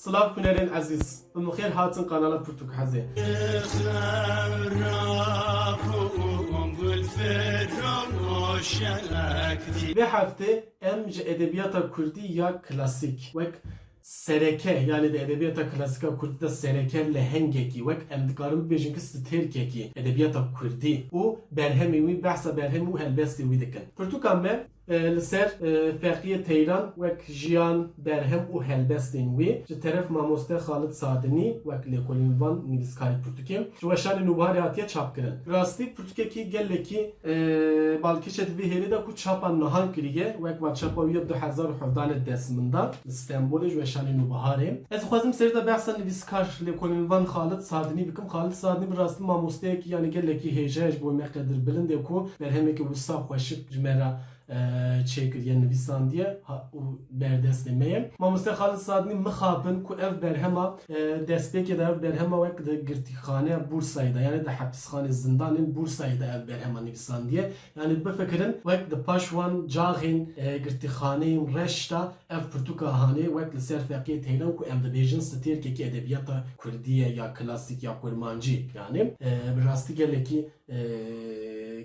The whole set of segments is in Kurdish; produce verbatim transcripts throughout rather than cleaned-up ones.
Silav hunerên ezîz, bi min xêr hatin kanala Pirtûk Hezê. Vê heftê em ji edebiyata kurdî ya klasîk, wek sereke, yanî di edebiyata klasîka kurdî de sereke lehengekî, wek em dikarin bibêjin ki stêrkekî edebiyata kurdî û berhemên wî, behsa berhem û helbestên wî dikin. Pirtûka me e, li ser, e, Feqiyê Teyran wek jiyan, berhem û helbestên wî ji teref mamoste Xalid Sadinî wek lêkolînvan nivîskarê pirtûkê ji weşanê Nûbiharê hatiye çapkirin. Rastî pirtûkekî gelekî, e, balkêş e di vê hêlê de ku çapa nihan kiriye, wek va çapa wî ya du hezar û hevdan e dest min da li Stenbolê ji weşanê Nûbiharê. Ez dixwazim serî de behsa nivîskar lêkolînvan Xalid Sadinî bikim. Xalid Sadinî bi rastî mamosteyekî, yanî gelekî hêja ye, ji bo me qedirbilind e ku berhemekî wisa xweşik ji me re e, çêkiriye, nivîsandiye, ha, û berdestê me ye. Mamoste Xalid Sadnî mixabin ku ev berhema, e, destpêkê de ev berhema wek di girtîxane Bursayê de, yanî di hepîsxanê zindanên Bursayê de ev berhema nivîsandiye. Yanî bifikirin, wek di paş wan caxên, e, girtîxaneyên reş de ev pirtûka hanê wek li ser Feqiyê Teyran ku em dibêjin stêrkekî edebiyata kurdî ye ya klasîk ya kurmancî. Yanî, e, bi rastî gelekî e,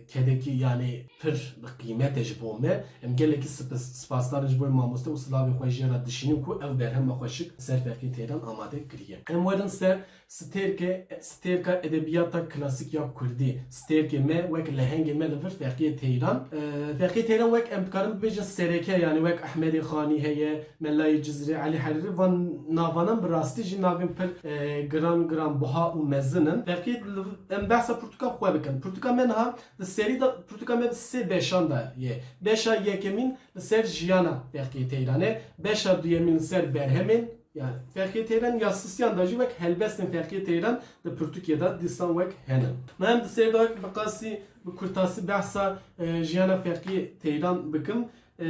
kedekî, yanî pir bi qîmet e ji bo me. Em gelekî spas-, spasdar in ji bo mamoste û silavê xwe jê re dişînin ku ev berhema xweşik ser Feqiyê Teyran amade kiriye. Em werin ser stêrke, stêrka edebiyata klasîk ya kurdî. Stêrkê me wek lehengê me li vir Feqiyê Teyran. E, Feqiyê Teyran wek em dikarin bibêjin sereke, yanî wek Ehmedê Xanî heye, Melayê Cizrê, Elî Herîrî, van navanan bi rastî jî navên pir, e, giran, giranbuha û mezin in. Feqiyê li, em behsa pirtûka xwe bikin. Pirtûka me niha di serî de, pirtûka me bi sê beşan de ye. Beşa yekemîn li ser jiyana Feqiyê Teyran e. Beşa duyemîn li ser berhemên, yanî Feqiyê Teyran ya sisiyan de jî wek helbestên Feqiyê Teyran di pirtûkê de dîsan wek hene. Me em di serî de wek bi qasî, bi kurtasî behsa, e, jiyana Feqiyê Teyran bikim. E,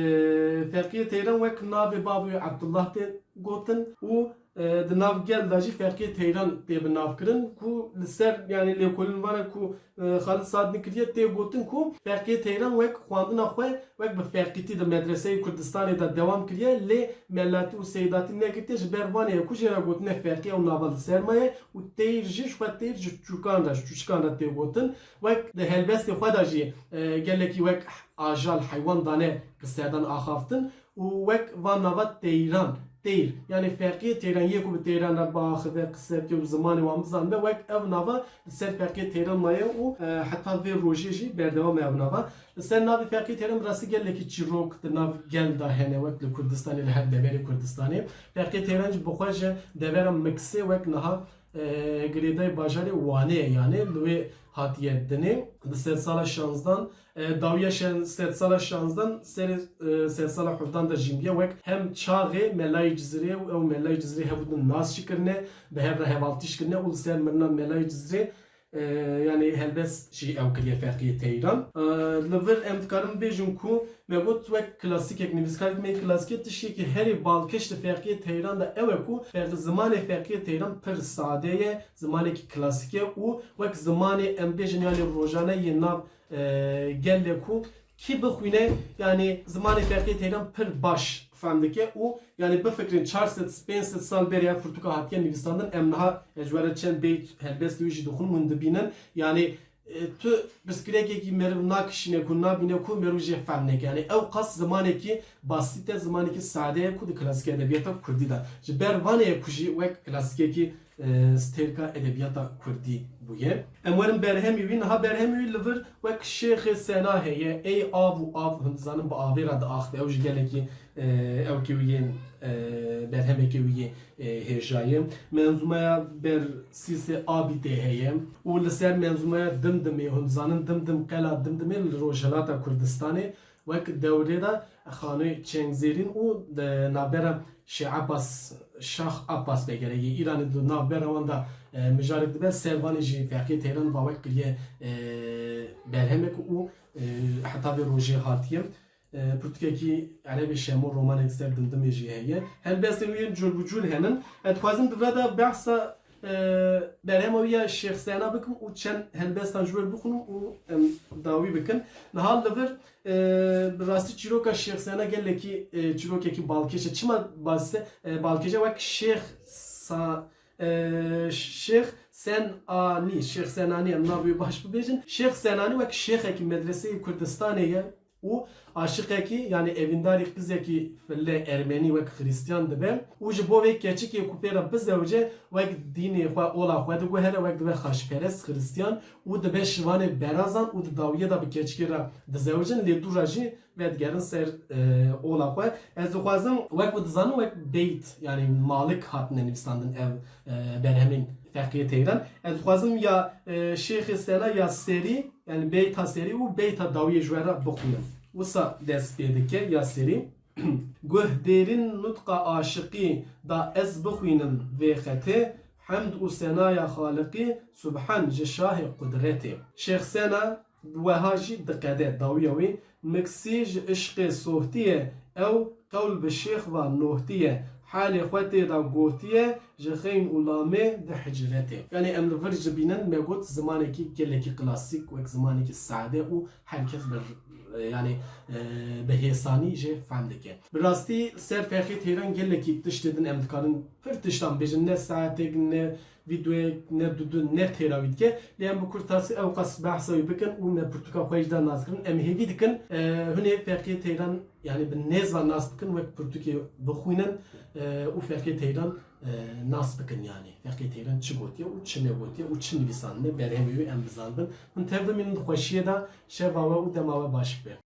Feqiyê Teyran wek navê bavê Abdullah tê gotin û, e, di nav gel de jî Feqiyê Teyran tê bi nav kirin ku li ser, yanî lêkolîn vana ku, e, Xalid Sadnî kiriye tê gotin ku Feqiyê Teyran wek xwendina xwe wek bi feqîtî di medreseyê Kurdistanê de dewam kiriye, lê melatî û seydatî negirtiye, ji ber vanê ye ku jê re gotine feqî ew nava li ser maye û teyr jî ji xwe teyr ji çûkan re, ji çûçikan re tê gotin. Wek di helbestê xwe de jî, e, gelekî wek ajal heywan dane qissedan axaftin û wek van nava teyran, teyr, yanî Feqiyê Teyran yê ku bi teyran re biaxive, qise bike û zimanê wan bizanibe, wek ev nava li ser Feqiyê Teyran maye û, e, heta vê rojê jî berdewam e ev nava. Li ser navê Feqiyê Teyran bi rastî gelekî çîrok di nav gel de hene, wek li Kurdistanê, li her deverê Kurdistanê. Feqiyê Teyran jî bi xwe ji devera Miksê wek niha e, girêdayî bajarê Wanê ye, yanî li wê hatiye dinê. Di sedsala şanzdan, e, dawiya şen-, sedsala şanzdan serê, e, sedsala hevdan de jî bûye, wek hem çaxê Melayê Cizirê û ew Melayê Cizirê hevdû nas jî kirine, bi hev re hevaltî jî kirine û li ser mirina Melayê Cizirê, e, yanî helbest jî ew kiriye Feqiyê Teyran. E, li vir em dikarin bêjin ku Me got wek klasîkek, nivîskarek me yê klasîkê, tiştekî herî balkêş di Feqiyê Teyran de ew e ku feq-, zimanê Feqiyê Teyran pir sade ye, zimanekî klasîk e û wek zimanê em bêjin, yanî rojane yê nav, e, gelê ku kî bixwîne, yanî zimanê Feqiyê Teyran pir baş fem dike û yanî bifikirin çar sed pênc sed sal berê ev pirtûka hatiye nivîsandin, em niha ez ji we re çend beyt helbestê wî jî dixwînim, hûn dibînin. Yanî E, tu pirsgirêkekî meriv nakişîne ku nabîne ku meriv jê fehm neke. Yanî ew qas zimanekî basît e, zimanekî sade ye ku di klasîka edebiyata kurdî de. Ji ber vanê ye ku jî wek klasîkekî, e, stêrka edebiyata kurdî bûye. Em werin berhemî wî, niha berhemî wî li vir wek Şêxê Sena heye, Ey Av û Av, hûn dizanin bi avê re diaxive, ew jî gelekî, e, ewkê wî yên, e, berhemekê wî yê e, hêja ye. Menzûmeya Ber Sîsê Abî tê heye û li ser menzûmeya Dimdimê, hûn dizanin Dimdim, qela Dimdimê li Rojhilata Kurdistanê wek dewrê de Xanoyê Çengzêrîn û di navbera Şêx Abbas, Şax Abbas Begere yê Îranê di navbera wan de, e, mijarek dibe, ser vanê jî Feqiyê Teyran va wek kiriye, e, berhemek û, e, heta vê rojê hatiye. E, pirtûkekî Erebê Şemo, romanek ser Dimdimê jî heye. Helbestên wî yên cûl bi cûl henin. Ez dixwazim di vira de behsa E, berhema wî ya Şêx Sena bikim û çend helbestan ji we bixwînim û em dawî bikin. Niha li vir, e, bi rastî çîroka Şêx Sena gelekî, e, çîrokekî balkêş e. Çima bazî se-, e, balkêş e? Wek Şêx Sa-, e, Şêx Senanî, Şêx Senanî em navê wî baş bibêjin. Şêx Senanî wek şêxekî medreseyê Kurdistanê ye û aşiqekî, yanî evîndarî qizekî fille ermenî wek xirîstiyan dibe û ji bo vê keçikê ku pê re bizewice wek dînê xwe, ola xwe diguhere, wek dibe xaçperest xirîstiyan û dibe şivanê berazan û di dawiyê de bi keçikê re dizewicin, lê dû re jî vedigerin ser, e, ola xwe. Ez dixwazim, wek ku dizanin, wek beyt, yanî malik hatine nivîsandin ev, e, berhemên Feqiyê Teyran. Ez dixwazim ya, e, Şêxê Sena ya serî, yanî beyta serî û beyta dawiyê ji we re bixwînim. Wisa dest pê dike ya serî. Guh dêrîn nutqa aşiqî da ez bixwînim vê xetê, hemd û senaya Xaliqî, subhan ji şahê qudretê. Şêx Sena weha jî diqede dawiya wî, miksî ji işqê sohtiye, ew qewl bi şêx va nohtiye, halê xwe tê da gotiye, ji xeyn û lamê di hicretê. Yanî em li vir jî bînin, me got zimanekî gelekî klasîk, wek zimanekî sade û herkes bi, yanî, e, bi hêsanî jê fehm dike. Bi rastî ser Feqiyê Teyran gelekî tiştê din em dikarin pir tiştan bêjin, ne saetek, ne vîdeoyek, ne dudu, ne têra wî dike. Lê em bi kurtasî ewqas behsa wî bikin û me pirtûka xwe jî da nas kirin. Em hêvî dikin, e, hûn ê Feqiyê Teyran, yanî bi nêz ve nas bikin, wek pirtûkê bixwînin, e, û Feqiyê Teyran, e, nas bikin yanî. Feqiyê Teyran çi gotiye û çi negotiye û çi nivîsandine, berhemê wî em bizanibin. Hûn tev bimînin di xweşiyê de, şeva we û dema we baş bibe.